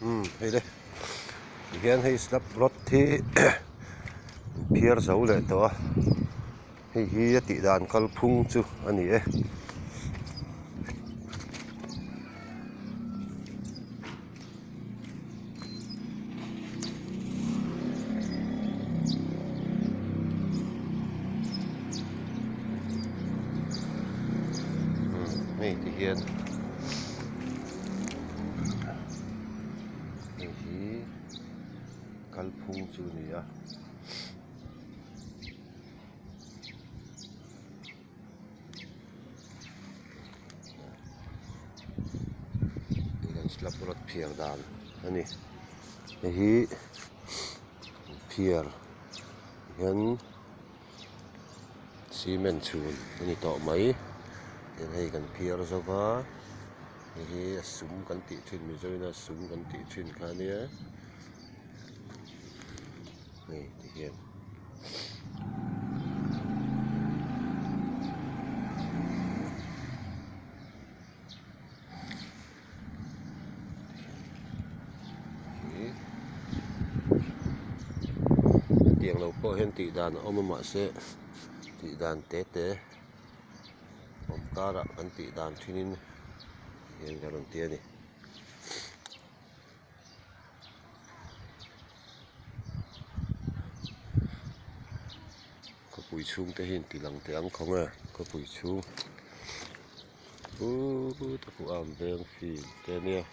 Umm hei le tihian hei slab rod hi phiar zo leh tawh a hei hi a tih dan kalphung chu a ni e. Hei ti hian hei hi kalphung chu a ni a. Slab rod phiar dan a ni hei hi phiar hian cement chhun a ni tawh mai tin hei kan phiar zo va hei hi a sum kan tih thin mizo in a sum kan tih thin kha a nia hei ti hian. Hetiang lo pawh hian tih dan a awm a mahse tih dan te te awm karah kan tih dan thinin tihian ka rawn ti a ni. Khawpui chhung te hi inti lang teh ang khawng e khawpui chhung uuu te pawh a an veng field te a nia.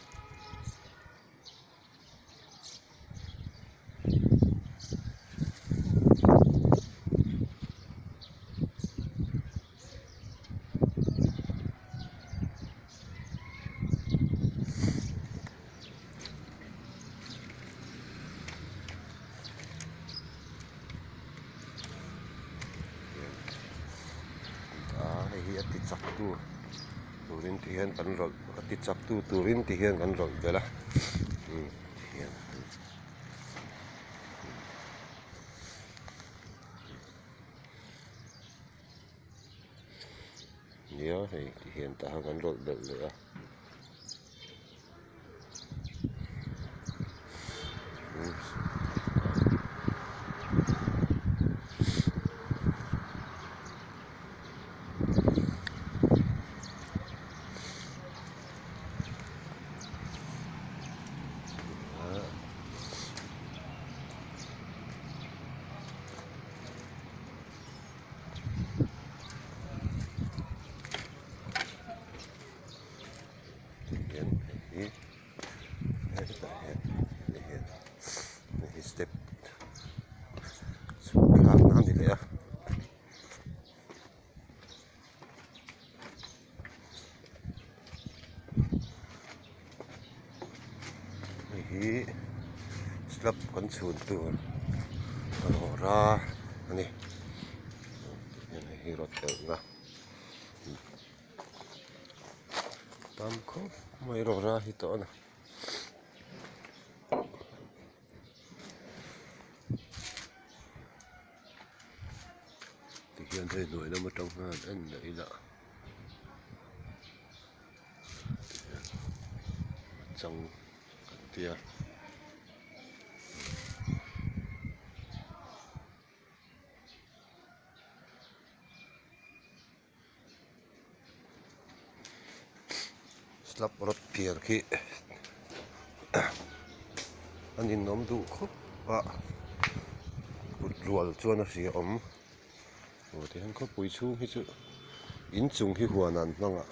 Hei hi a ti chak tu turin ti hian kan rawlh a ti chak tu turin ti hian kan rawlh belh a ti hian. Nia hei ti hian tah hian kan rawlh belh leh a. Tihian hei hi hetah hian hei hian hei hi step chhuk thlakna a ni leh a. Hei hi slab kan chhun tur rawra a ni hei hi rod elhna tam khawp mai rawra hi tawh a ni. Tihian hei hnuai lam atang hian en leh ila tihian chang kan tia. Slab rod phiar khi a ninawm duh khawp a kut rual chuan a hria awm aw tihian khawpui chhung hi chu inchung hi huan an hmang a.